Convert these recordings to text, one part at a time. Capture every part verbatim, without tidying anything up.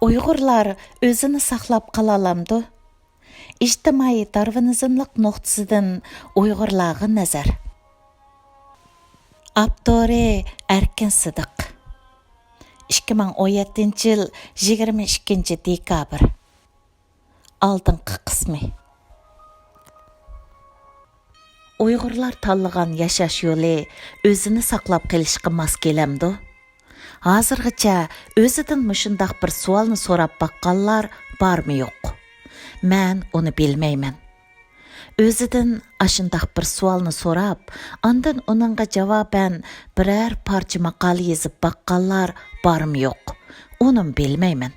ئۇيغۇرلار ئۆزىنى ساقلاپ قالالامدۇ؟ ئىجتىمائىي دارۋىنىزملىق نۇقتىسىدىن ئۇيغۇرلارغا نەزەر. ئاپتورى: ئەركىن سىدىق. ئىككى مىڭ ئون يەتتىنچى يىل يىگىرمە ئىككىنچى دېكابىر. ئالدىنقى قىسمى. ئۇيغۇرلار تاللىغان ياشاش يولى ئۆزىنى ساقلاپ قېلىشقا ماس كېلەمدۇ؟ ھازىرغىچە ئۆزىدىن مۇشۇنداق بىر سوئالنى سوراپ باققانلار بارمۇ يوق؟ مەن ئۇنى بىلمەيمەن. ئۆزىدىن ئاشۇنداق بىر سوئالنى سوراپ، ئاندىن ئۇنىڭغا جاۋابەن بىرەر پارچە ماقالە يېزىپ باققانلار بارمۇ يوق؟ ئۇنىمۇ بىلمەيمەن.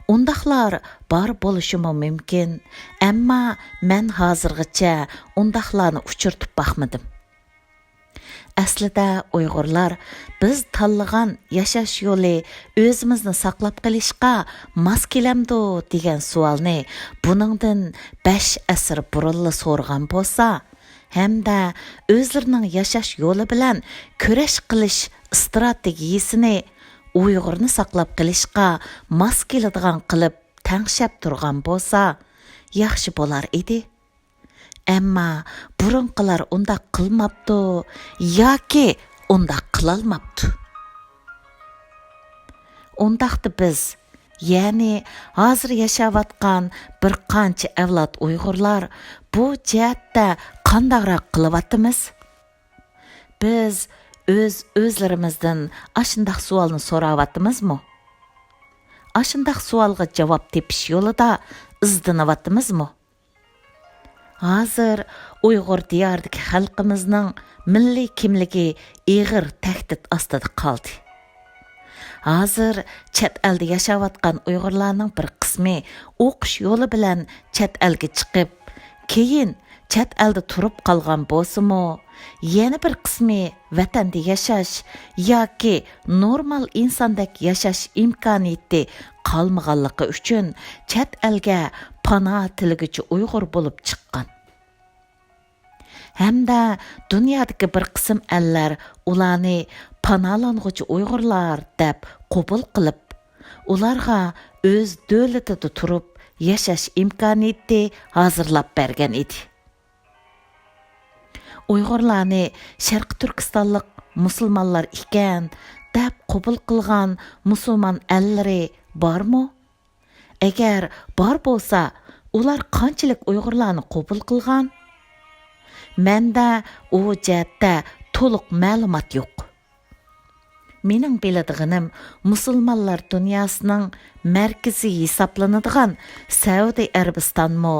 ئۇنداقلار بار بولۇشىمۇ مۇمكىن، ئەمما مەن ھازىرغىچە ئۇنداقلارنى ئۇچرىتىپ باقمىدىم. ئەسلىدە ئۇيغۇرلار بىز تاللىغان ياشاش يولى ئۆزىمىزنى ساقلاپ قېلىشقا ماس كېلەمدۇ دېگەن سوئالنى بۇنىڭدىن بەش ئەسىر بۇرۇنلا سورىغان بولسا، ھەمدە ئۆزلىرىنىڭ ياشاش يولى بىلەن كۈرەش قىلىش ئىستراتېگىيىسىنى ئۇيغۇرنى ساقلاپ قېلىشقا ماس كېلىدىغان قىلىپ تەڭشەپ تۇرغان بولسا ياخشى بولار ئىدى. ئەمما بۇرۇنقىلار ئۇنداق قىلماپتۇ ياكى ئۇنداق قىلالماپتۇ. ئۇنداقتا بىز، يەنى ھازىر ياشاۋاتقان بىر قانچە ئەۋلاد ئۇيغۇرلار بۇ جەھەتتە قانداقراق قىلىۋاتىمىز؟ بىز ئۆز-ئۆزلىرىمىزدىن ئاشۇنداق سوئالنى سوراۋاتىمىزمۇ؟ ئاشۇنداق سوئالغا جاۋاب تېپىش يولىدا ئىزدىنىۋاتىمىزمۇ؟ ھازىر ئۇيغۇر دىيارىدىكى خەلقىمىزنىڭ مىللىي كىملىكى ئېغىر تەھدىت ئاستىدا قالدى. ھازىر چەت ئەلدە ياشاۋاتقان ئۇيغۇرلارنىڭ بىر قىسمى ئوقۇش يولى بىلەن چەت ئەلگە چىقىپ، كېيىن چەت ئەلدە تۇرۇپ قالغان بولسىمۇ، يەنە بىر قىسمى ۋەتەندە ياشاش ياكى نورمال ئىنساندەك ياشاش ئىمكانىيىتى قالمىغانلىقى ئۈچۈن چەت ئەلگە پانا تىلىگۈچى ئۇيغۇر بولۇپ چىققان. ھەمدە دۇنيادىكى بىر قىسىم ئەللەر ئۇلارنى پاناھلانغۇچى ئۇيغۇرلار دەپ قوبۇل قىلىپ، ئۇلارغا ئۆز دۆلىتىدە تۇرۇپ ياشاش ئىمكانىيىتى ھازىرلاپ بەرگەن ئىدى. ئۇيغۇرلارنى شەرقىي تۈركىستانلىق مۇسۇلمانلار ئىكەن دەپ قوبۇل قىلغان مۇسۇلمان ئەللىرى بارمۇ؟ ئەگەر بار بولسا، ئۇلار قانچىلىك ئۇيغۇرلارنى قوبۇل قىلغان؟ مەندە ئۇ جەھەتتە تولۇق مەلۇمات يوق. مېنىڭ بىلىدىغىنىم، مۇسۇلمانلار دۇنياسىنىڭ مەركىزى ھېسابلىنىدىغان سەئۇدى ئەرەبىستانمۇ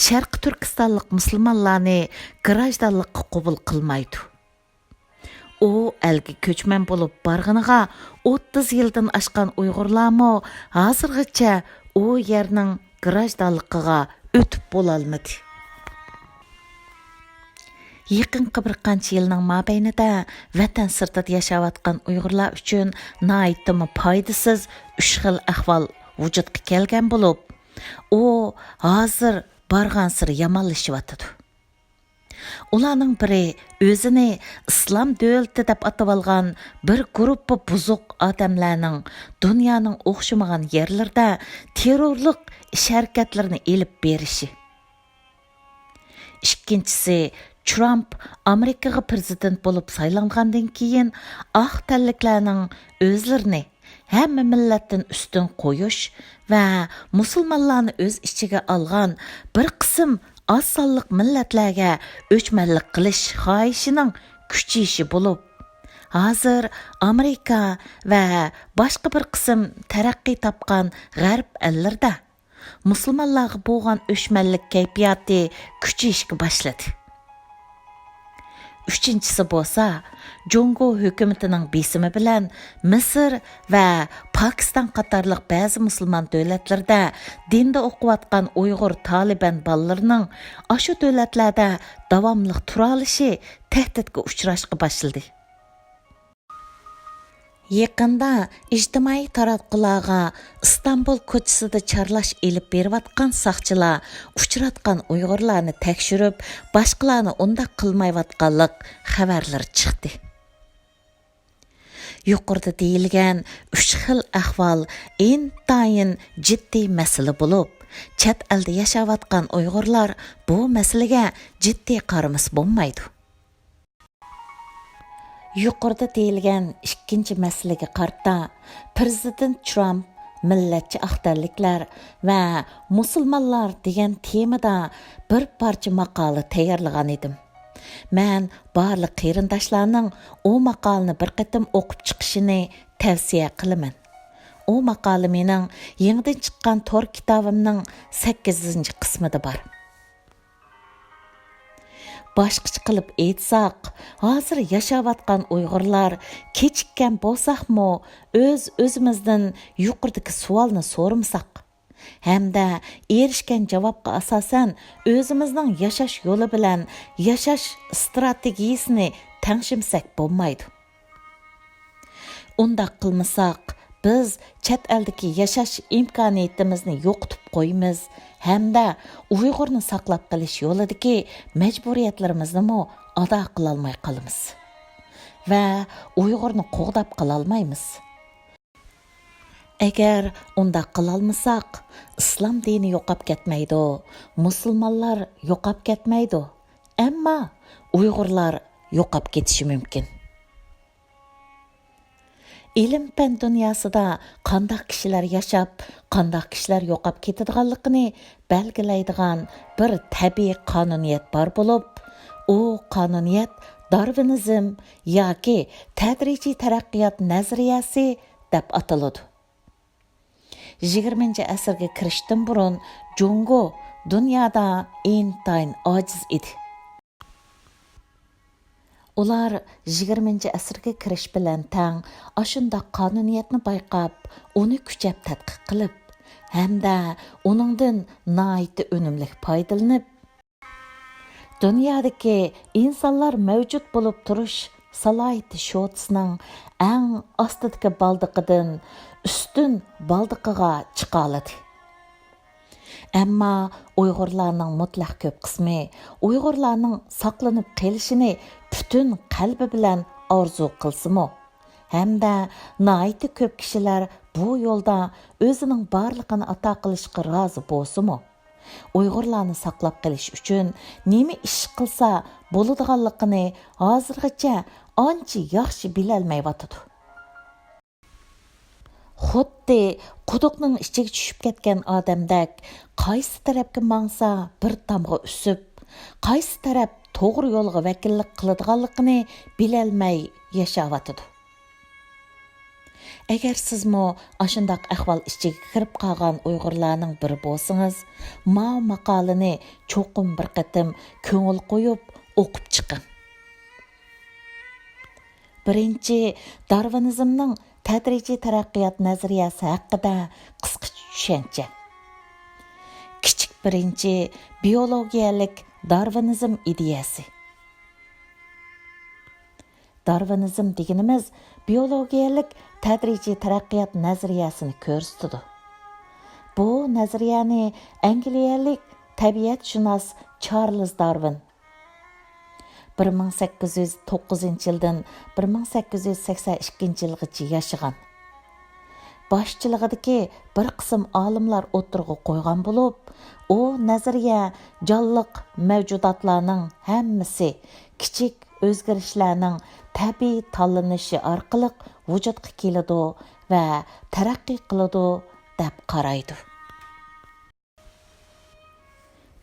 شەرقىي تۈركىستانلىق مۇسۇلمانلارنى گراژدانلىققا قوبۇل قىلمايدۇ. ئۇ ئەلگە كۆچمەن بولۇپ بارغىنىغا ئوتتۇز يىلدىن ئاشقان ئۇيغۇرلارمۇ ھازىرغىچە ئۇ يەرنىڭ گراژدانلىقىغا ئۆتۈپ بولالمىدى. يېقىنقى بىر قانچە يىلنىڭ مابەينىدە ۋەتەن سىرتىدا ياشاۋاتقان ئۇيغۇرلار ئۈچۈن ناھايىتىمۇ پايدىسىز ئۈچ خىل ئەھۋال ۋۇجۇدقا كەلگەن بولۇپ، ئۇ ھازىر بارغانسېرى يامانلىشىۋاتىدۇ. ئۇلارنىڭ بىرى ئۆزىنى ئىسلام دۆلىتى دەپ ئاتىۋالغان بىر گۇرۇپپا بۇزۇق ئادەملەرنىڭ دۇنيانىڭ ئوخشىمىغان يەرلىرىدە تېررورلۇق ئىش-ھەرىكەتلىرىنى ئېلىپ بېرىشى. ئىككىنچىسى، ترامپ ئامېرىكىغا پىرېزىدېنت بولۇپ سايلانغاندىن كېيىن ئاق تەنلىكلەرنىڭ ئۆزلىرىنى ھەممە مىللەتتىن ئۈستۈن قويۇش ۋە مۇسۇلمانلارنى ئۆز ئىچىگە ئالغان بىر قىسىم ئاز سانلىق مىللەتلەرگە ئۆچمەنلىك قىلىش خاھىشىنىڭ كۈچىيىشى بولۇپ، ھازىر ئامېرىكا ۋە باشقا بىر قىسىم تەرەققىي تاپقان غەرب ئەللىرىدە مۇسۇلمانلارغا بولغان ئۆچمەنلىك كەيپىياتى كۈچىيىشكە باشلىدى. ئۈچىنچىسى بولسا، جۇڭگو ھۆكۈمىتىنىڭ بېسىمى بىلەن مىسىر ۋە پاكىستان قاتارلىق بەزى مۇسۇلمان دۆلەتلىرىدە دىندا ئوقۇۋاتقان ئۇيغۇر تالىبان بالىلىرىنىڭ ئاشۇ دۆلەتلەردە داۋاملىق تۇرالىشى تەھدىتكە ئۇچراشقا باشلىدى. يېقىندا ئىجتىمائىي تاراتقۇلارغا ئىستانبۇل كوچىسىدا چارلاش ئېلىپ بېرىۋاتقان ساقچىلار ئۇچراتقان ئۇيغۇرلارنى تەكشۈرۈپ، باشقىلارنى ئۇنداق قىلمايۋاتقانلىق خەۋەرلىرى چىقتى. يۇقىرىدا دېيىلگەن ئۈچ خىل ئەھۋال ئىنتايىن جىددىي مەسىلە بولۇپ، چەت ئەلدە ياشاۋاتقان ئۇيغۇرلار بۇ مەسىلىگە جىددىي قارىمىسا بولمايدۇ. يۇقىرىدا دېيىلگەن ئىككىنچى مەسىلىگە قارىتا، پىرېزىدېنت ترامپ مىللەتچى ئاقتەنلىكلەر ۋە مۇسۇلمانلار دېگەن تېمىدا بىر پارچە ماقالە تەييارلىغان ئىدىم. مەن بارلىق قېرىنداشلارنىڭ ئۇ ماقالىنى بىر قېتىم ئوقۇپ چىقىشىنى تەۋسىيە قىلىمەن. ئۇ ماقالە مېنىڭ يېڭىدىن چىققان تور كىتابىمنىڭ سەككىزىنچى قىسمىدا بار. باشقىچە قىلىپ ئېيتساق، ھازىر ياشاۋاتقان ئۇيغۇرلار كېچىككەن بولساقمۇ، ئۆز-ئۆزىمىزدىن يۇقىرىدىكى سوئالنى سورىمىساق، ھەمدە ئېرىشكەن جاۋابقا ئاساسەن ئۆزىمىزنىڭ ياشاش يولى بىلەن ياشاش ئىستراتېگىيىسىنى تەڭشىمىسەك بولمايدۇ. ئۇنداق قىلمىساق، بىز چەت ئەلدىكى ياشاش ئىمكانىيىتىمىزنى يوقىتىپ قويىمىز ھەمدە ئۇيغۇرنى ساقلاپ قېلىش يولىدىكى مەجبۇرىيەتلىرىمىزنىمۇ ئادا قىلالماي قالىمىز ۋە ئۇيغۇرنى قوغداپ قالالمايمىز. ئەگەر ئۇنداق قىلالمىساق، ئىسلام دىنى يوقاپ كەتمەيدۇ، مۇسۇلمانلار يوقاپ كەتمەيدۇ، ئەمما ئۇيغۇرلار يوقاپ كېتىشى مۇمكىن. ئىلىم-پەن دۇنياسىدا قانداق كىشىلەر ياشاپ، قانداق كىشىلەر يوقاپ كېتىدىغانلىقىنى بەلگىلەيدىغان بىر تەبىئىي قانۇنىيەت بار بولۇپ، ئۇ قانۇنىيەت دارۋىنىزم ياكى تەدرىجىي تەرەققىيات نەزەرىيەسى دەپ ئاتىلىدۇ. يىگىرمىنچى ئەسىرگە كىرىشتىن بۇرۇن جۇڭگو دۇنيادا ئىنتايىن ئاجىز ئىدى. ئۇلار يىگىرمىنچى ئەسىرگە كىرىش بىلەن تەڭ ئاشۇنداق قانۇنىيەتنى بايقاپ، ئۇنى كۈچەپ تەتقىق قىلىپ ھەمدە ئۇنىڭدىن ناھايىتى ئۈنۈملۈك پايدىلىنىپ، دۇنيادىكى ئىنسانلار مەۋجۇت بولۇپ تۇرۇش سالاھىيىتى شوتىسىنىڭ ئەڭ ئاستىدىكى بالدىقىدىن ئۈستۈن بالدىقىغا چىقالىدى. ئەمما ئۇيغۇرلارنىڭ مۇتلەق كۆپ قىسمى ئۇيغۇرلارنىڭ ساقلىنىپ قېلىشىنى پۈتۈن قەلبى بىلەن ئارزۇ قىلسىمۇ، ھەمدە ناھايىتى كۆپ كىشىلەر بۇ يولدا ئۆزىنىڭ بارلىقىنى ئاتا قىلىشقا رازى بولسىمۇ، ئۇيغۇرلارنى ساقلاپ قېلىش ئۈچۈن نېمە ئىش قىلسا بولىدىغانلىقىنى ھازىرغىچە ئانچە ياخشى بىلەلمەيۋاتىدۇ. خۇددى قۇدۇقنىڭ ئىچىگە چۈشۈپ كەتكەن ئادەمدەك، قايسى تەرەپكە ماڭسا بىر تامغا ئۈسۈپ، قايسى تەرەپ توغرا يولغا ۋەكىللىك قىلىدىغانلىقىنى بىلەلمەي ياشاۋاتىدۇ. ئەگەر سىزمۇ ئاشۇنداق ئەھۋال ئىچىگە كىرىپ قالغان ئۇيغۇرلارنىڭ بىرى بولسىڭىز، ماۋۇ ماقالىنى چوقۇم بىر قېتىم كۆڭۈل قويۇپ ئوقۇپ چىقىڭ. بىرىنچى، دارۋىنىزمنىڭ تەدرىجىي تەرەققىيات نەزەرىيەسى ھەققىدە قىسقىچە چۈشەنچە. كىچىك بىرىنچى، بىيولوگىيەلىك دارۋىنىزم ئىدىيەسى. دارۋىنىزم دېگىنىمىز بىيولوگىيەلىك تەدرىجىي تەرەققىيات نەزەرىيەسىنى كۆرسىتىدۇ. بۇ نەزەرىيەنى ئەنگلىيەلىك تەبىئەتشۇناس چارلىز دارۋىن بىر مىڭ سەككىز يۈز توققۇزىنچى يىلدىن بىر مىڭ سەككىز يۈز سەكسەن ئىككىنچى يىلغىچە ياشىغان. باشچىلىقىدىكى بىر قىسىم ئالىملار ئوتتۇرىغا قويغان بولۇپ، ئۇ نەزەرىيە جانلىق مەۋجۇداتلارنىڭ ھەممىسى كىچىك ئۆزگىرىشلەرنىڭ تەبىئىي تاللىنىشى ئارقىلىق ۋۇجۇدقا كېلىدۇ ۋە تەرەققىي قىلىدۇ، دەپ قارايدۇ.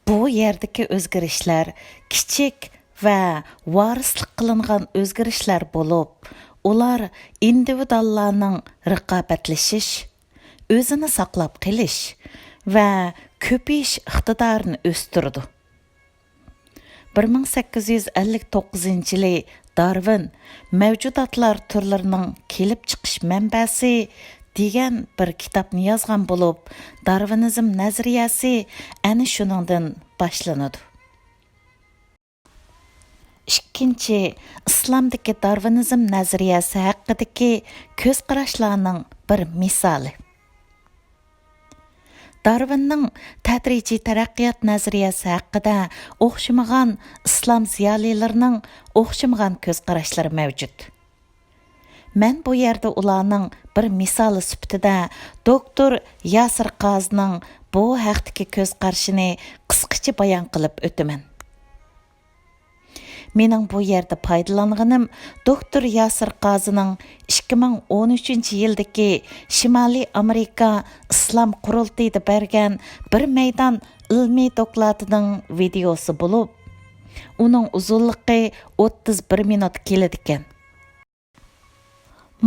بۇ يەردىكى ئۆزگىرىشلەر كىچىك ۋە ۋارىسلىق قىلىنغان ئۆزگىرىشلەر بولۇپ، ئۇلار ئىندىۋىدۇئاللارنىڭ رىقابەتلىشىش، ئۆزىنى ساقلاپ قېلىش ۋە كۆپىيىش ئىقتىدارىنى ئۆستۈرىدۇ. بىر مىڭ سەككىز يۈز ئەللىك توققۇزىنچى يىلى دارۋىن مەۋجۇداتلار تۈرلىرىنىڭ كېلىپ چىقىش مەنبەسى دېگەن بىر كىتابنى يازغان بولۇپ، دارۋىنىزم نەزەرىيەسى ئەنە شۇنىڭدىن باشلىنىدۇ. ئىككىنچى، ئىسلامدىكى دارۋىنىزم نەزەرىيەسى ھەققىدىكى كۆز قاراشلارنىڭ بىر مىسالى. دارۋىننىڭ تەدرىجىي تەرەققىيات نەزەرىيەسى ھەققىدە ئوخشىمىغان ئىسلام زىيالىيلىرىنىڭ ئوخشىمىغان كۆز قاراشلىرى مەۋجۇت. مەن بۇ يەردە ئۇلارنىڭ بىر مىسالى سۈپىتىدە دوكتور ياسىر قازىنىڭ بۇ ھەقتىكى كۆز قارىشىنى قىسقىچە بايان قىلىپ ئۆتىمەن. مېنىڭ بۇ يەردە پايدىلانغىنىم دوكتور ياسىر قازىنىڭ ئىككى مىڭ ئون ئۈچىنچى يىلدىكى شىمالىي ئامېرىكا ئىسلام قۇرۇلتىيىدا بەرگەن بىر مەيدان ئىلمىي دوكلاتىنىڭ ۋىدېئوسى بولۇپ، ئۇنىڭ ئۇزۇنلۇقى ئوتتۇز بىر مىنۇت كېلىدىكەن.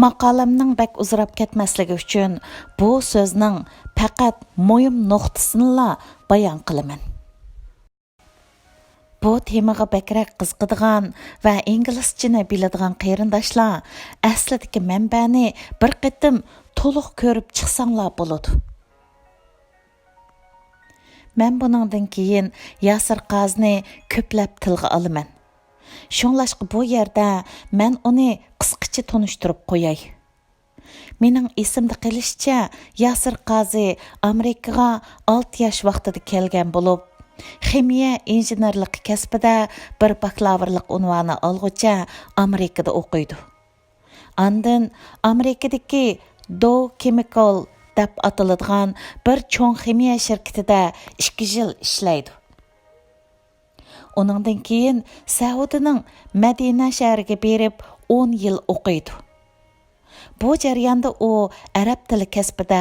ماقالەمنىڭ بەك ئۇزىراپ كەتمەسلىكى ئۈچۈن بۇ سۆزنىڭ پەقەت مۇھىم نۇقتىسىنىلا بايان قىلىمەن. بۇ تېمىغا بەكرەك قىزىقىدىغان ۋە ئىنگلىزچىنى بىلىدىغان قېرىنداشلار ئەسلىدىكى مەنبەنى بىر قېتىم تولۇق كۆرۈپ چىقساڭلار بولىدۇ. مەن بۇنىڭدىن كېيىن ياسىر قازىنى كۆپلەپ تىلغا ئالىمەن. شۇڭلاشقا بۇ يەردە مەن ئۇنى قىسقىچە تونۇشتۇرۇپ قوياي. مېنىڭ ئېسىمدە قېلىشىچە، ياسىر قازى ئامېرىكىغا ئالتە ياش ۋاقتىدا كەلگەن بولۇپ، خىمىيە ئىنژېنېرلىقى كەسپىدە بىر باكلاۋۇرلۇق ئۇنۋانى ئالغۇچە ئامېرىكىدا ئوقۇيدۇ. ئاندىن ئامېرىكىدىكى دوۋ كېمىكال دەپ ئاتىلىدىغان بىر چوڭ خىمىيە شىركىتىدە ئىككى يىل ئىشلەيدۇ. ئۇنىڭدىن كېيىن سەئۇدىنىڭ مەدىنە شەھىرىگە بېرىپ ئون يىل ئوقۇيدۇ. بۇ جەرياندا ئۇ ئەرەب تىلى كەسپىدە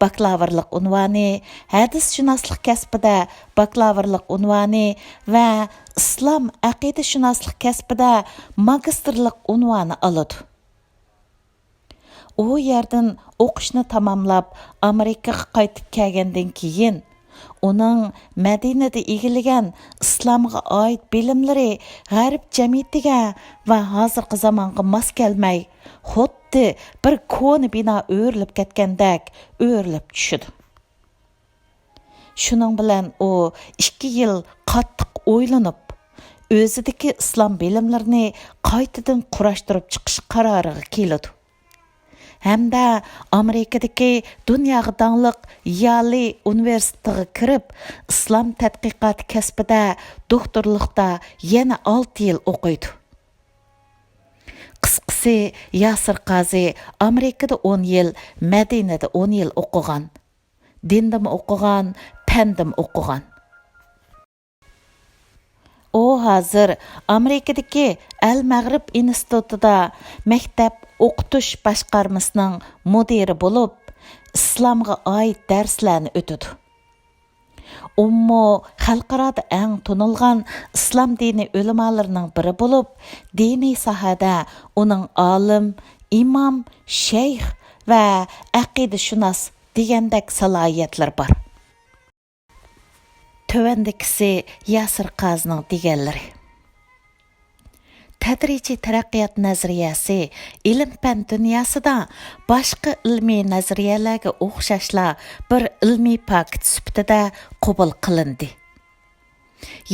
باكلاۋۇرلۇق ئۇنۋانى، ھەدىسشۇناسلىق كەسپىدە باكلاۋۇرلۇق ئۇنۋانى ۋە ئىسلام ئەقىدىشۇناسلىق كەسپىدە ماگىستىرلىق ئۇنۋانى ئالىدۇ. ئۇ يەردىن ئوقۇشنى تاماملاپ، ئامېرىكىغا قايتىپ كەلگەندىن كېيىن، ئۇنىڭ مەدىنىدە ئىگىلىگەن ئىسلامغا ئائىت بىلىملىرى غەرب جەمئىيىتىگە ۋە ھازىرقى زامانغا ماس كەلمەي، خۇددى بىر كونا بىنا ئۆرۈلۈپ كەتكەندەك ئۆرۈلۈپ چۈشىدۇ. شۇنىڭ بىلەن ئۇ ئىككى يىل قاتتىق ئويلىنىپ، ئۆزىدىكى ئىسلام بىلىملىرىنى قايتىدىن قۇراشتۇرۇپ چىقىش قارارىغا كېلىدۇ. ھەمدە ئامېرىكىدىكى دۇنياغا داڭلىق يالى ئۇنىۋېرسىتېتىغا كىرىپ، ئىسلام تەتقىقاتى كەسپىدە دوكتورلۇقتا يەنە ئالتە يىل ئوقۇيدۇ. قىسقىسى، ياسىر قازى ئامېرىكىدا ئون يىل، مەدىنىدە ئون يىل ئوقۇغان. دىندىمۇ ئوقۇغان، پەندىمۇ ئوقۇغان. ئۇ ھازىر ئامېرىكىدىكى ئەل مەغرىب ئىنستىتۇتىدا مەكتەپ ئوقۇتۇش باشقارمىسىنىڭ مۇدىرى بولۇپ، ئىسلامغا ئائىت دەرسلەرنى ئۆتىدۇ. ئۇمۇ خەلقئارادا ئەڭ تونۇلغان ئىسلام دىنى ئۆلىمالىرىنىڭ بىرى بولۇپ، دىنىي ساھەدە ئۇنىڭ ئالىم، ئىمام، شەيخ ۋە ئەقىدىشۇناس دېگەندەك سالاھىيەتلىرى بار. تۆۋەندىكىسى ياسىر قازىنىڭ دېگەنلىرى. تەدرىجىي تەرەققىيات نەزەرىيەسى ئىلىم-پەن دۇنياسىدا باشقا ئىلمىي نەزەرىيەلەرگە ئوخشاشلا بىر ئىلمىي پاكىت سۈپىتىدە قوبۇل قىلىندى.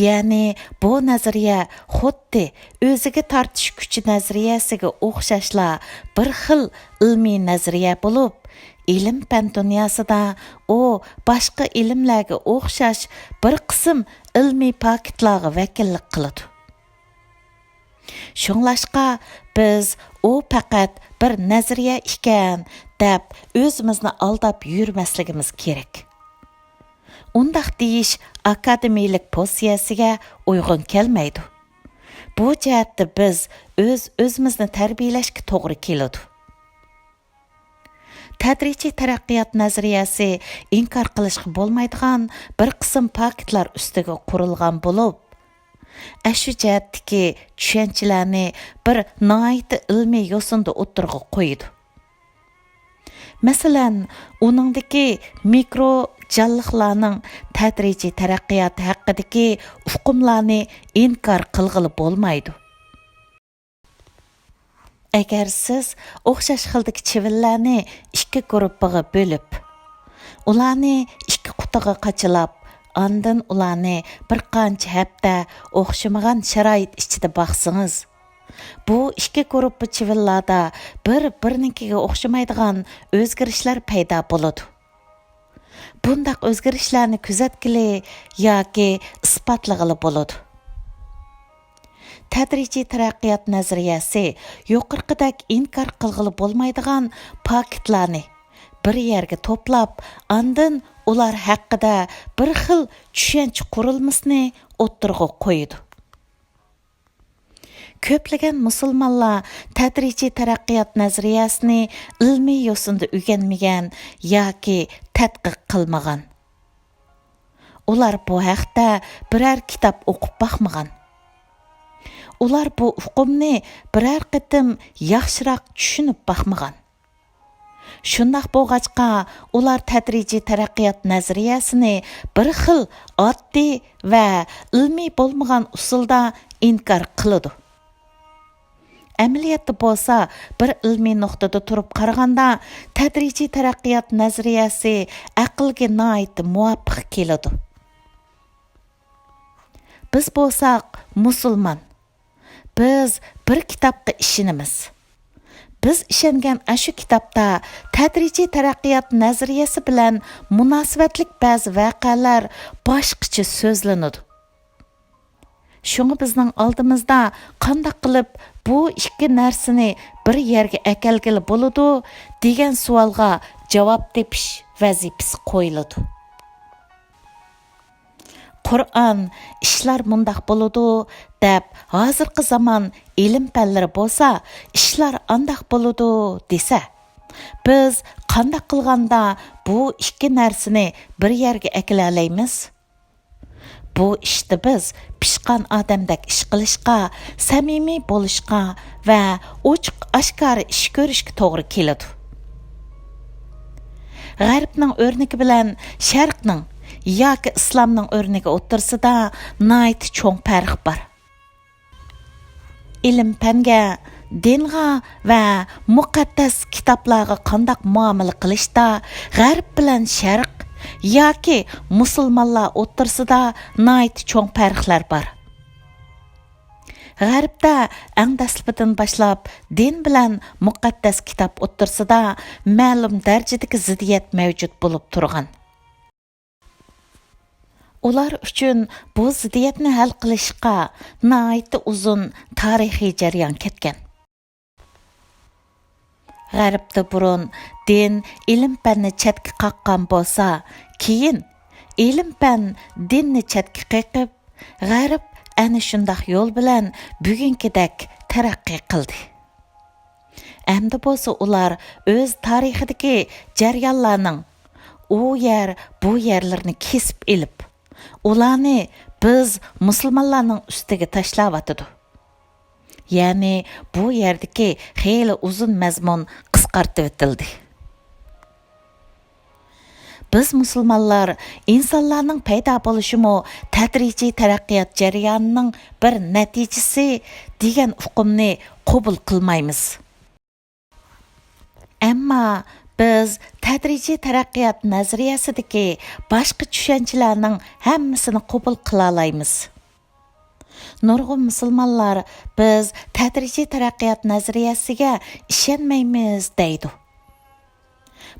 يەنى بۇ نەزەرىيە خۇددى ئۆزىگە تارتىش كۈچى نەزەرىيەسىگە ئوخشاشلا بىر خىل ئىلمىي نەزەرىيە بولۇپ، ئىلىم-پەن دۇنياسىدا ئۇ باشقا ئىلىملەرگە ئوخشاش بىر قىسىم ئىلمىي پاكىتلارغا ۋەكىللىك قىلىدۇ. شۇڭلاشقا بىز ئۇ پەقەت بىر نەزەرىيە ئىكەن دەپ ئۆزىمىزنى ئالداپ يۈرمەسلىكىمىز كېرەك. ئۇنداق دېيىش ئاكادېمىيلىك پوزىتسىيەسىگە ئۇيغۇن كەلمەيدۇ. بۇ جەھەتتە بىز ئۆز-ئۆزىمىزنى تەربىيەلەشكە توغرا كېلىدۇ. تەدرىجىي تەرەققىيات نەزەرىيەسى ئىنكار قىلىشقا بولمايدىغان بىر قىسىم پاكىتلار ئۈستىگە قۇرۇلغان بولۇپ، ئەشۇ جەھەتتىكى چۈشەنچىلەرنى بىر ناھايىتى ئىلمىي يوسۇندا ئوتتۇرىغا قويىدۇ. مەسىلەن، ئۇنىڭدىكى مىكرو جانلىقلارنىڭ تەدرىجىي تەرەققىياتى ھەققىدىكى ئۇقۇملارنى ئىنكار قىلغىلى بولمايدۇ. ئەگەر سىز ئوخشاش خىلدىكى چىۋىنلەرنى ئىككى گۇرۇپپىغا بۆلۈپ، ئۇلارنى ئىككى قۇتىغا قاچىلاپ، ئاندىن ئۇلارنى بىر قانچە ھەپتە ئوخشىمىغان شارائىت ئىچىدە باقسىڭىز، بۇ ئىككى گۇرۇپپا چىۋىنلاردا بىر-بىرىنىڭكىگە ئوخشىمايدىغان ئۆزگىرىشلەر پەيدا بولىدۇ. بۇنداق ئۆزگىرىشلەرنى كۆزەتكىلى ياكى ئىسپاتلىغىلى بولىدۇ. تەدرىجىي تەرەققىيات نەزەرىيەسى يۇقىرىقىدەك ئىنكار قىلغىلى بولمايدىغان پاكىتلارنى بىر يەرگە توپلاپ، ئاندىن ئۇلار ھەققىدە بىر خىل چۈشەنچە قۇرۇلمىسىنى ئوتتۇرىغا قويىدۇ. كۆپلىگەن مۇسۇلمانلار تەدرىجىي تەرەققىيات نەزەرىيەسىنى ئىلمىي يوسۇندا ئۆگەنمىگەن ياكى تەتقىق قىلمىغان. ئۇلار بۇ ھەقتە بىرەر كىتاب ئوقۇپ باقمىغان. ئۇلار بۇ ئۇقۇمنى بىرەر قېتىم ياخشىراق چۈشىنىپ باقمىغان. شۇنداق بولغاچقا، ئۇلار تەدرىجىي تەرەققىيات نەزەرىيەسىنى بىر خىل ئاددىي ۋە ئىلمىي بولمىغان ئۇسۇلدا ئىنكار قىلىدۇ. ئەمەلىيەتتە بولسا، بىر ئىلمىي نۇقتىدا تۇرۇپ قارىغاندا، تەدرىجىي تەرەققىيات نەزەرىيەسى ئەقىلگە ناھايىتى مۇۋاپىق كېلىدۇ. بىز بولساق مۇسۇلمان. بىز بىر كىتابقا ئىشىنىمىز. بىز ئىشەنگەن ئاشۇ كىتابتا تەدرىجىي تەرەققىيات نەزەرىيەسى بىلەن مۇناسىۋەتلىك بەزى ۋەقەلەر باشقىچە سۆزلىنىدۇ. شۇڭا بىزنىڭ ئالدىمىزدا قانداق قىلىپ بۇ ئىككى نەرسىنى بىر يەرگە ئەكەلگىلى بولىدۇ دېگەن سوئالغا جاۋاب تېپىش ۋەزىپىسى قويۇلىدۇ. قۇرئان «ئىشلار مۇنداق بولىدۇ» دەپ، ھازىرقى زامان ئىلىم پەنلىرى بولسا «ئىشلار ئانداق بولىدۇ» دېسە، بىز قانداق قىلغاندا بۇ ئىككى نەرسىنى بىر يەرگە ئەكىلەلەيمىز؟ بۇ ئىشتا بىز پىشقان ئادەمدەك ئىش قىلىشقا، سەمىمىي بولۇشقا ۋە ئوچۇق-ئاشكارا ئىش كۆرۈشكە توغرا كېلىدۇ. غەربنىڭ ئۆرنىكى بىلەن شەرقنىڭ ياكى ئىسلامنىڭ ئۆرنىكى ئوتتۇرىسىدا ناھايىتى چوڭ پەرق بار. ئىلىم-پەنگە، دىنغا ۋە مۇقەددەس كىتابلارغا قانداق مۇئامىلە قىلىشتا غەرب بىلەن شەرق ياكى مۇسۇلمانلار ئوتتۇرىسىدا ناھايىتى چوڭ پەرقلەر بار. غەربتە ئەڭ دەسلىپىدىن باشلاپ دىن بىلەن مۇقەددەس كىتاب ئوتتۇرىسىدا مەلۇم دەرىجىدىكى زىددىيەت مەۋجۇت بولۇپ تۇرغان. ئۇلار ئۈچۈن بۇ زىددىيەتنى ھەل قىلىشقا ناھايىتى ئۇزۇن تارىخىي جەريان كەتكەن. غەربتە بۇرۇن دىن ئىلىم-پەننى چەتكە قاققان بولسا، كېيىن ئىلىم-پەن دىننى چەتكە قېقىپ، غەرب ئەنە شۇنداق يول بىلەن بۈگۈنكىدەك تەرەققىي قىلدى. ئەمدى بولسا ئۇلار ئۆز تارىخىدىكى جەريانلارنىڭ ئۇ يەر، بۇ يەرلىرىنى كېسىپ ئېلىپ، ئۇلارنى بىز مۇسۇلمانلارنىڭ ئۈستىگە تاشلاۋاتىدۇ. يەنى بۇ يەردىكى خېلى ئۇزۇن مەزمۇن قىسقارتىۋېتىلدى. بىز مۇسۇلمانلار ئىنسانلارنىڭ پەيدا بولۇشىمۇ تەدرىجىي تەرەققىيات جەريانىنىڭ بىر نەتىجىسى دېگەن ئۇقۇمنى قوبۇل قىلمايمىز. ئەمما بىز تەدرىجىي تەرەققىيات نەزەرىيەسىدىكى باشقا چۈشەنچىلەرنىڭ ھەممىسىنى قوبۇل قىلالايمىز. نۇرغۇن مۇسۇلمانلار «بىز تەدرىجىي تەرەققىيات نەزەرىيەسىگە ئىشەنمەيمىز» دەيدۇ.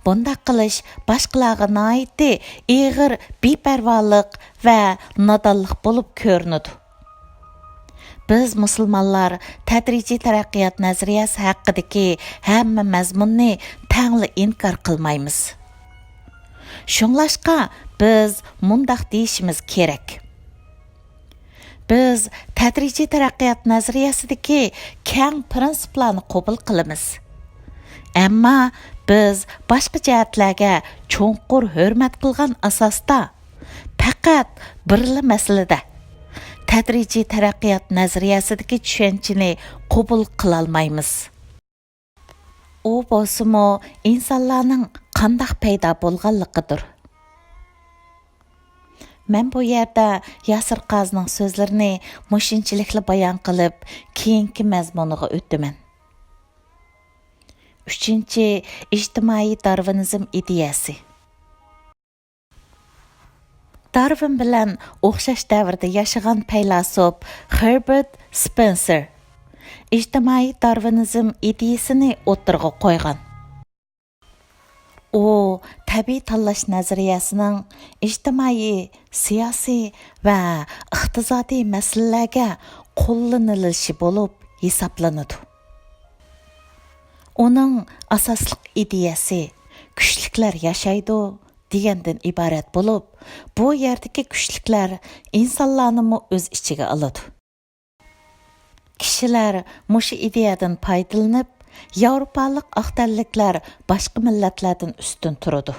بۇنداق قىلىش باشقىلارغا ناھايىتى ئېغىر بىپەرۋالىق ۋە نادانلىق بولۇپ كۆرۈنىدۇ. بىز مۇسۇلمانلار تەدرىجىي تەرەققىيات نەزەرىيەسى ھەققىدىكى ھەممە مەزمۇننى تەڭلا ئىنكار قىلمايمىز. شۇڭلاشقا بىز مۇنداق دېيىشىمىز كېرەك. بىز تەدرىجىي تەرەققىيات نەزەرىيەسىدىكى كەڭ پىرىنسىپلارنى قوبۇل قىلىمىز. ئەمما بىز باشقا جەھەتلەرگە چوڭقۇر ھۆرمەت قىلغان ئاساستا، پەقەت بىرلا مەسىلىدە، تەدرىجىي تەرەققىيات نەزەرىيەسىدىكى چۈشەنچىنى قوبۇل قىلالمايمىز. ئۇ بولسىمۇ ئىنسانلارنىڭ قانداق پەيدا بولغانلىقىدۇر. مەن بۇ يەردە ياسىر قازىنىڭ سۆزلىرىنى مۇشۇنچىلىكلا بايان قىلىپ، كېيىنكى مەزمۇنىغا ئۆتىمەن. ئۈچىنچى، ئىجتىمائىي دارۋىنىزم ئىدىيەسى. دارۋىن بىلەن ئوخشاش دەۋردە ياشىغان پەيلاسوپ خېربېرت سپېنسېر ئىجتىمائىي دارۋىنىزم ئىدىيىسىنى ئوتتۇرىغا قويغان. ئۇ تەبىئىي تاللاش نەزەرىيەسىنىڭ ئىجتىمائىي، سىياسىي ۋە ئىقتىسادىي مەسىلىلەرگە قوللىنىلىشى بولۇپ ھېسابلىنىدۇ. ئۇنىڭ ئاساسلىق ئىدىيەسى «كۈچلۈكلەر ياشايدۇ» دېگەندىن ئىبارەت بولۇپ، بۇ يەردىكى كۈچلۈكلەر ئىنسانلارنىمۇ ئۆز ئىچىگە ئالىدۇ. كىشىلەر مۇشۇ ئىدىيەدىن پايدىلىنىپ، ياۋروپالىق ئاق تەنلىكلەر باشقا مىللەتلەردىن ئۈستۈن تۇرىدۇ.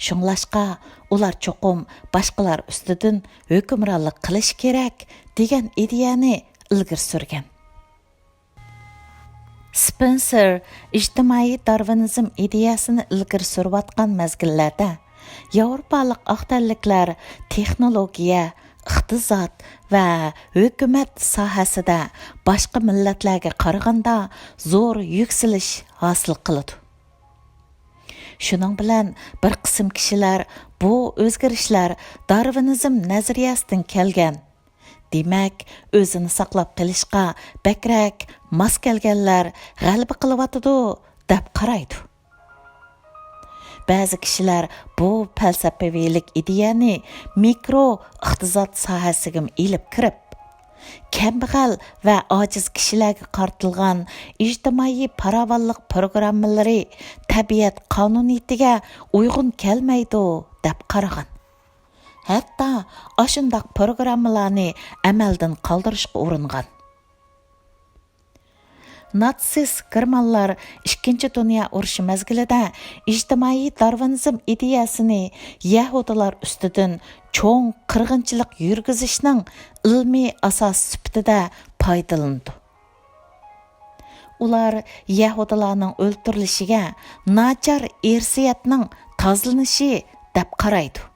شۇڭلاشقا، ئۇلار چوقۇم باشقىلار ئۈستىدىن ھۆكۈمرانلىق قىلىشى كېرەك، دېگەن ئىدىيەنى ئىلگىرى سۈرگەن. سپېنسېر ئىجتىمائىي دارۋىنىزم ئىدىيەسىنى ئىلگىرى سۈرۈۋاتقان مەزگىللەردە، ياۋروپالىق ئاق تەنلىكلەر تېخنولوگىيە، ئىقتىساد ۋە ھۆكۈمەت ساھەسىدە باشقا مىللەتلەرگە قارىغاندا زور يۈكسىلىش ھاسىل قىلىدۇ. شۇنىڭ بىلەن بىر قىسىم كىشىلەر بۇ ئۆزگىرىشلەر دارۋىنىزم نەزەرىيەسىدىن كەلگەن، دېمەك، ئۆزىنى ساقلاپ قېلىشقا بەكرەك ماس كەلگەنلەر غەلىبە قىلىۋاتىدۇ، دەپ قارايدۇ. بەزى كىشىلەر بۇ پەلسەپىۋىلىك ئىدىيەنى مىكرو ئىقتىساد ساھەسىگىمۇ ئېلىپ كىرىپ، كەمبەغەل ۋە ئاجىز كىشىلەرگە قارىتىلغان ئىجتىمائىي پاراۋانلىق پروگراممىلىرى تەبىئەت قانۇنىيىتىگە ئۇيغۇن كەلمەيدۇ، دەپ قارىغان. ھەتتا ئاشۇنداق پروگراممىلارنى ئەمەلدىن قالدۇرۇشقا ئۇرۇنغان. ناتسىست گېرمانلار ئىككىنچى دۇنيا ئۇرۇشى مەزگىلىدە ئىجتىمائىي دارۋىنىزم ئىدىيەسىنى يەھۇدىيلار ئۈستىدىن چوڭ قىرغىنچىلىق يۈرگۈزۈشنىڭ ئىلمىي ئاساسى سۈپىتىدە پايدىلىنىدۇ. ئۇلار يەھۇدىيلارنىڭ ئۆلتۈرۈلۈشىگە ناچار ئىرسىيەتنىڭ تازىلىنىشى دەپ قارايدۇ.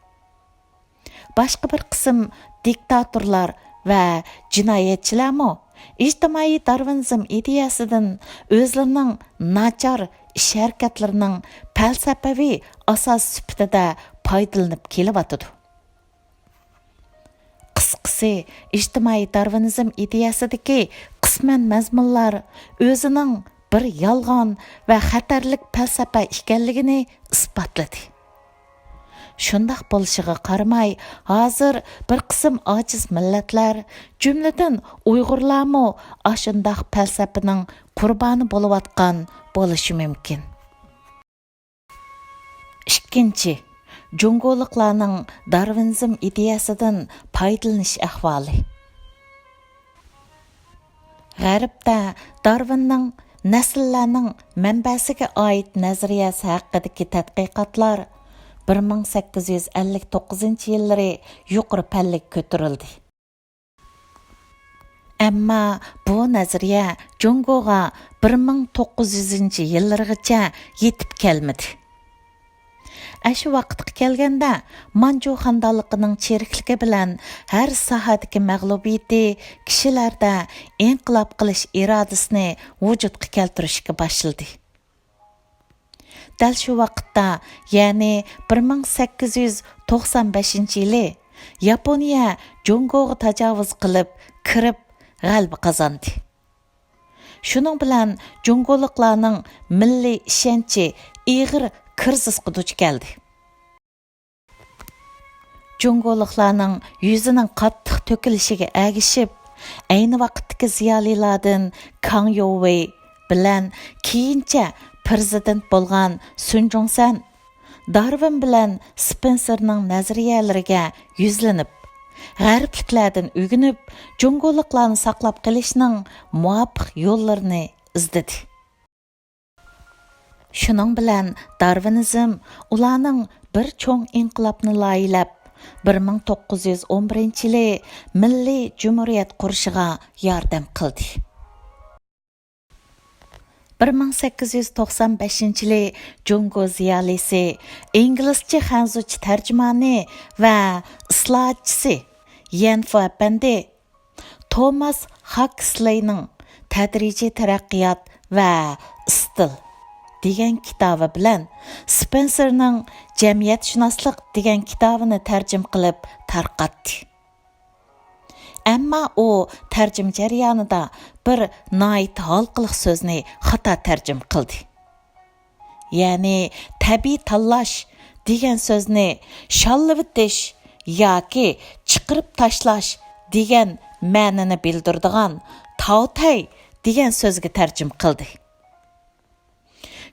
باشقا بىر قىسىم دىكتاتورلار ۋە جىنايەتچىلەرمۇ ئىجتىمائىي دارۋىنىزم ئىدىيەسىدىن ئۆزلىرىنىڭ ناچار ئىش-ھەرىكەتلىرىنىڭ پەلسەپىۋى ئاساس سۈپىتىدە پايدىلىنىپ كېلىۋاتىدۇ. قىسقىسى، ئىجتىمائىي دارۋىنىزم ئىدىيەسىدىكى قىسمەن مەزمۇنلار ئۆزىنىڭ بىر يالغان ۋە خەتەرلىك پەلسەپە ئىكەنلىكىنى ئىسپاتلىدى. شۇنداق بولۇشىغا قارىماي، ھازىر بىر قىسىم ئاجىز مىللەتلەر، جۈملىدىن ئۇيغۇرلارمۇ ئاشۇنداق پەلسەپىنىڭ قۇربانى بولۇۋاتقان بولۇشى مۇمكىن. ئىككىنچى، جۇڭگولۇقلارنىڭ دارۋىنىزم ئىدىيەسىدىن پايدىلىنىش ئەھۋالى. غەربتە دارۋىننىڭ نەسىللەرنىڭ مەنبەسىگە ئائىت نەزەرىيەسى ھەققىدىكى تەتقىقاتلار بىر مىڭ سەككىز يۈز ئەللىك توققۇزىنچى يىللىرى يۇقىرى پەللىگە كۆتۈرۈلدى. ئەمما بۇ نەزەرىيە جۇڭگوغا بىر مىڭ توققۇز يۈزىنچى يىللىرىغىچە يېتىپ كەلمىدى. ئاشۇ ۋاقىتقا كەلگەندە، مانجۇ خاندانلىقىنىڭ چىرىكلىكى بىلەن ھەر ساھەدىكى مەغلۇبىيىتى كىشىلەردە ئىنقىلاب قىلىش ئىرادىسىنى ۋۇجۇدقا كەلتۈرۈشكە باشلىدى. دەل شۇ ۋاقىتتا، يەنى بىر مىڭ سەككىز يۈز توقسان بەشىنچى يىلى ياپونىيە جۇڭگوغا تاجاۋۇز قىلىپ، كىرىپ غەلىبە قازاندى. شۇنىڭ بىلەن جۇڭگولۇقلارنىڭ مىللىي ئىشەنچى ئېغىر كىرىزىسقا دۇچ كەلدى. جۇڭگولۇقلارنىڭ يۈزىنىڭ قاتتىق تۆكۈلۈشىگە ئەگىشىپ، ئەينى ۋاقىتتىكى زىيالىيلاردىن كاڭ يوۋېي بىلەن كېيىنچە پىرېزىدېنت بولغان سۈن جۇڭسەن دارۋىن بىلەن سپېنسېرنىڭ نەزەرىيەلىرىگە يۈزلىنىپ، غەربلىكلەردىن ئۆگىنىپ، جۇڭگولۇقلارنى ساقلاپ قېلىشنىڭ مۇۋاپىق يوللىرىنى ئىزدىدى. شۇنىڭ بىلەن دارۋىنىزم ئۇلارنىڭ بىر چوڭ ئىنقىلابنى لايىھەلەپ، بىر مىڭ توققۇز يۈز ئون بىرىنچى يىلى مىللىي جۇمھۇرىيەت قۇرۇشىغا ياردەم قىلدى. بىر مىڭ سەككىز يۈز توقسان بەشىنچى يىلى جۇڭگو زىيالىيسى، ئىنگلىزچە خەنزۇچە تەرجىمانى ۋە ئىسلاھاتچىسى يەن فۇ ئەپەندى توماس خاكسلېينىڭ تەدرىجىي تەرەققىيات ۋە ئىستىل دېگەن كىتابى بىلەن سپېنسېرنىڭ جەمئىيەتشۇناسلىق دېگەن كىتابىنى تەرجىمە قىلىپ تارقاتتى. ئەمما ئۇ تەرجىمە جەريانىدا بىر ناھايىتى ھالقىلىق سۆزنى خاتا تەرجىمە قىلدى. يەنى تەبىئىي تاللاش دېگەن سۆزنى شاللىۋېتىش ياكى چىقىرىپ تاشلاش دېگەن مەنىنى بىلدۈرىدىغان تاۋتەي دېگەن سۆزگە تەرجىمە قىلدى.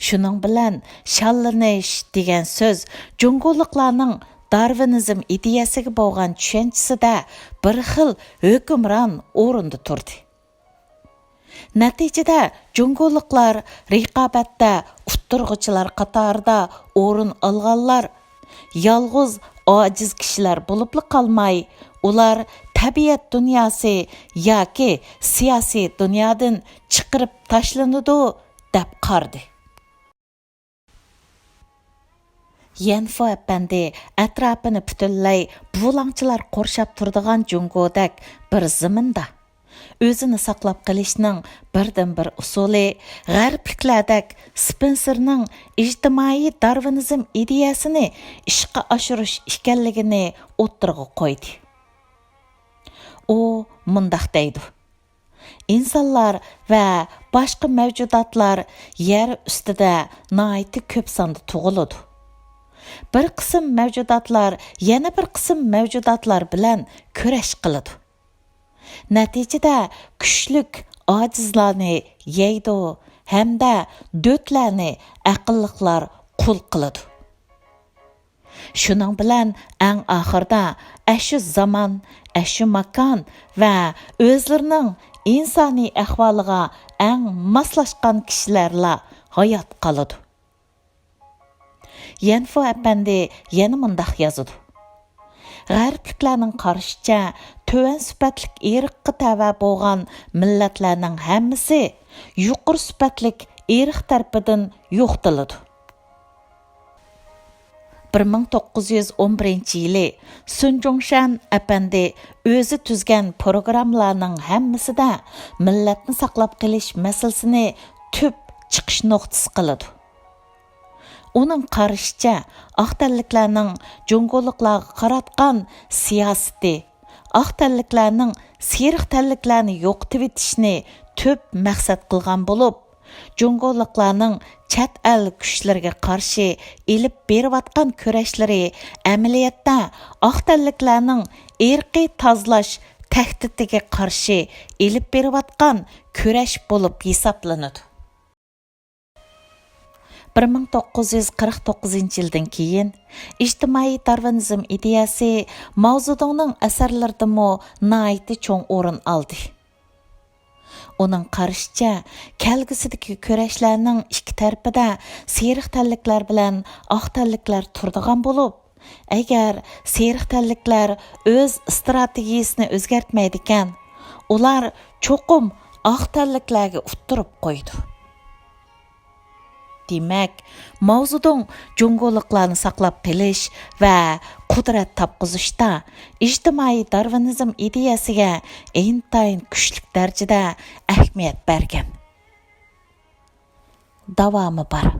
شۇنىڭ بىلەن شاللىنىش دېگەن سۆز جۇڭگولۇقلارنىڭ دارۋىنىزم ئىدىيەسىگە بولغان چۈشەنچىسىدە بىر خىل ھۆكۈمران ئورۇندا تۇردى. نەتىجىدە، جۇڭگولۇقلار رىقابەتتە ئۇتتۇرغۇچىلار قاتارىدا ئورۇن ئالغانلار يالغۇز ئاجىز كىشىلەر بولۇپلا قالماي، ئۇلار تەبىئەت دۇنياسى ياكى سىياسىي دۇنيادىن چىقىرىپ تاشلىنىدۇ، دەپ قارىدى. يەنفو ئەپەندى ئەتراپىنى پۈتۈنلەي بۇلاڭچىلار قورشاپ تۇرىدىغان جۇڭگودەك بىر زېمىندا، ئۆزىنى ساقلاپ قېلىشنىڭ بىردىنبىر ئۇسۇلى غەربلىكلەردەك سپېنسېرنىڭ ئىجتىمائىي دارۋىنىزم ئىدىيەسىنى ئىشقا ئاشۇرۇش ئىكەنلىكىنى ئوتتۇرىغا قويدى. ئۇ مۇنداق دەيدۇ: ئىنسانلار ۋە باشقا مەۋجۇداتلار يەر ئۈستىدە ناھايىتى كۆپ ساندا تۇغۇلىدۇ. بىر قىسىم مەۋجۇداتلار يەنە بىر قىسىم مەۋجۇداتلار بىلەن كۈرەش قىلىدۇ. نەتىجىدە كۈچلۈك ئاجىزلارنى يەيدۇ ھەمدە دۆتلەرنى ئەقىللىقلار قۇل قىلىدۇ. شۇنىڭ بىلەن ئەڭ ئاخىرىدا ئەشۇ زامان، ئەشۇ ماكان ۋە ئۆزلىرىنىڭ ئىنسانىي ئەھۋالىغا ئەڭ ماسلاشقان كىشىلەرلا ھايات قالىدۇ. يەنفو ئەپەندى يەنە مۇنداق يازىدۇ: غەربلىكلەرنىڭ قارىشىچە، تۆۋەن سۈپەتلىك ئىرققا تەۋە بولغان مىللەتلەرنىڭ ھەممىسى يۇقىرى سۈپەتلىك ئىرق تەرىپىدىن يوقىتىلىدۇ. بىر مىڭ توققۇز يۈز ئون بىرىنچى يىلى سۈن جۇڭشەن ئەپەندى ئۆزى تۈزگەن پروگراممىلارنىڭ ھەممىسىدە مىللەتنى ساقلاپ قېلىش مەسىلىسىنى تۈپ چىقىش نۇقتىسى قىلىدۇ. ئۇنىڭ قارىشىچە، ئاق تەنلىكلەرنىڭ جۇڭگولۇقلارغا قاراتقان سىياسىتى، ئاق تەنلىكلەرنىڭ سېرىق تەنلىكلەرنى يوقىتىۋېتىشنى تۈپ مەقسەت قىلغان بولۇپ، جۇڭگولۇقلارنىڭ چەت ئەل كۈچلىرىگە قارشى ئېلىپ بېرىۋاتقان كۈرەشلىرى ئەمەلىيەتتە ئاق تەنلىكلەرنىڭ ئىرقىي تازىلاش تەھدىتىگە قارشى ئېلىپ بېرىۋاتقان كۈرەش بولۇپ ھېسابلىنىدۇ. بىر مىڭ توققۇز يۈز قىرىق توققۇزىنچى يىلدىن كېيىن، ئىجتىمائىي دارۋىنىزم ئىدىيەسى ماۋزېدۇڭنىڭ ئەسەرلىرىدىمۇ ناھايىتى چوڭ ئورۇن ئالدى. ئۇنىڭ قارىشىچە، كەلگۈسىدىكى كۈرەشلەرنىڭ ئىككى تەرىپىدە سېرىق تەنلىكلەر بىلەن ئاق تەنلىكلەر تۇرىدىغان بولۇپ، ئەگەر سېرىق تەنلىكلەر ئۆز ئىستراتېگىيىسىنى ئۆزگەرتمەيدىكەن، ئۇلار چوقۇم ئاق تەنلىكلەرگە ئۇتتۇرۇپ قويىدۇ. دېمەك، ماۋزېدۇڭ جۇڭگولۇقلارنى ساقلاپ قېلىش ۋە قۇدرەت تاپقۇزۇشتا ئىجتىمائىي دارۋىنىزم ئىدىيەسىگە ئىنتايىن كۈچلۈك دەرىجىدە ئەھمىيەت بەرگەن. داۋامى بار.